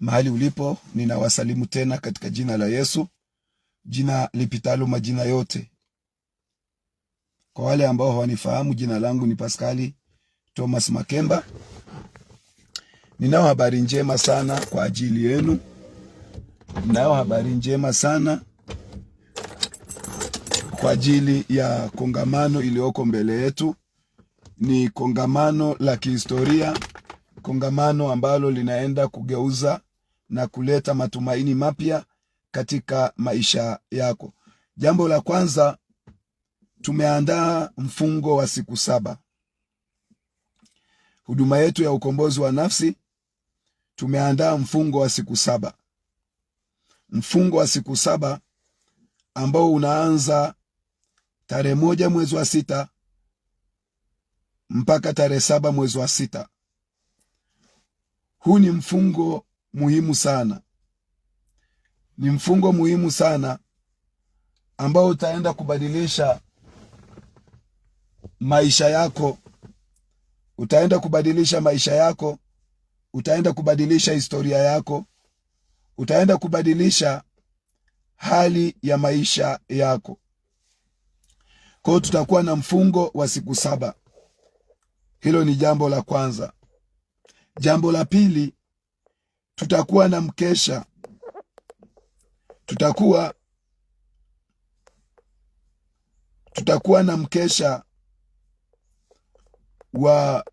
Mahali ulipo, ninawasalimu tena katika jina la Yesu, jina lipitalo majina yote. Kwa wale ambao hawanifahamu, jina langu ni Paskali Thomas Makemba. Ninao habari njema sana kwa ajili yenu. Ninao habari njema sana kwa ajili ya kongamano iliyoko mbele yetu. Ni kongamano la kihistoria, kongamano ambalo linaenda kugeuza na kuleta matumaini mapya katika maisha yako. Jambo la kwanza, tumeandaa mfungo wa siku 7. Huduma yetu ya ukombozi wa nafsi, tumeandaa mfungo wa siku 7. Mfungo wa siku 7 ambao unaanza tarehe 1 mwezi wa 6 mpaka tarehe 7 mwezi wa 6. Huu ni mfungo muhimu sana. Ni mfungo muhimu sana ambao utaenda kubadilisha maisha yako. Utaenda kubadilisha maisha yako, utaenda kubadilisha historia yako, utaenda kubadilisha hali ya maisha yako. Kwa hiyo tutakuwa na mfungo wa siku 7. Hilo ni jambo la kwanza. Jambo la pili, tutakuwa na mkesha. Tutakuwa na mkesha wa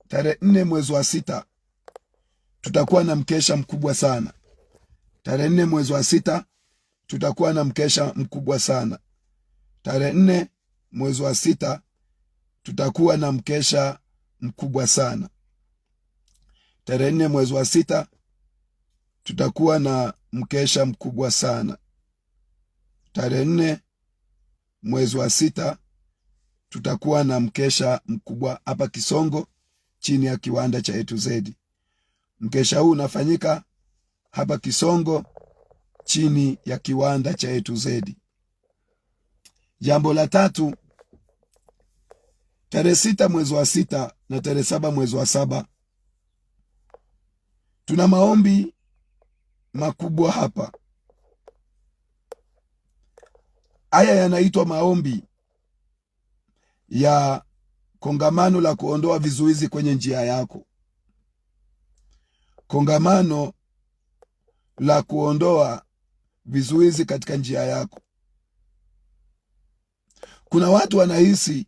tarehe 4 mwezi wa 6. Tutakuwa na mkesha mkubwa sana. Tarehe 4 mwezi wa 6 tutakuwa na mkesha mkubwa sana. Tarehe 4 mwezi wa 6 tutakuwa na mkesha mkubwa sana. Tarehe 4 mwezi wa 6 tutakuwa na mkesha mkubwa sana. Tarehe 4 mwezi wa 6 tutakuwa na mkesha mkubwa hapa Kisongo chini ya kiwanda cha A to Z. Mkesha huu unafanyika hapa Kisongo chini ya kiwanda cha A to Z. Jambo la tatu, tarehe 6 mwezi wa 6 na tarehe 7 mwezi wa 7 tuna maombi makubwa hapa. Haya yanaitwa maombi ya kongamano la kuondoa vizuizi kwenye njia yako. Kongamano la kuondoa vizuizi katika njia yako. Kuna watu wanahisi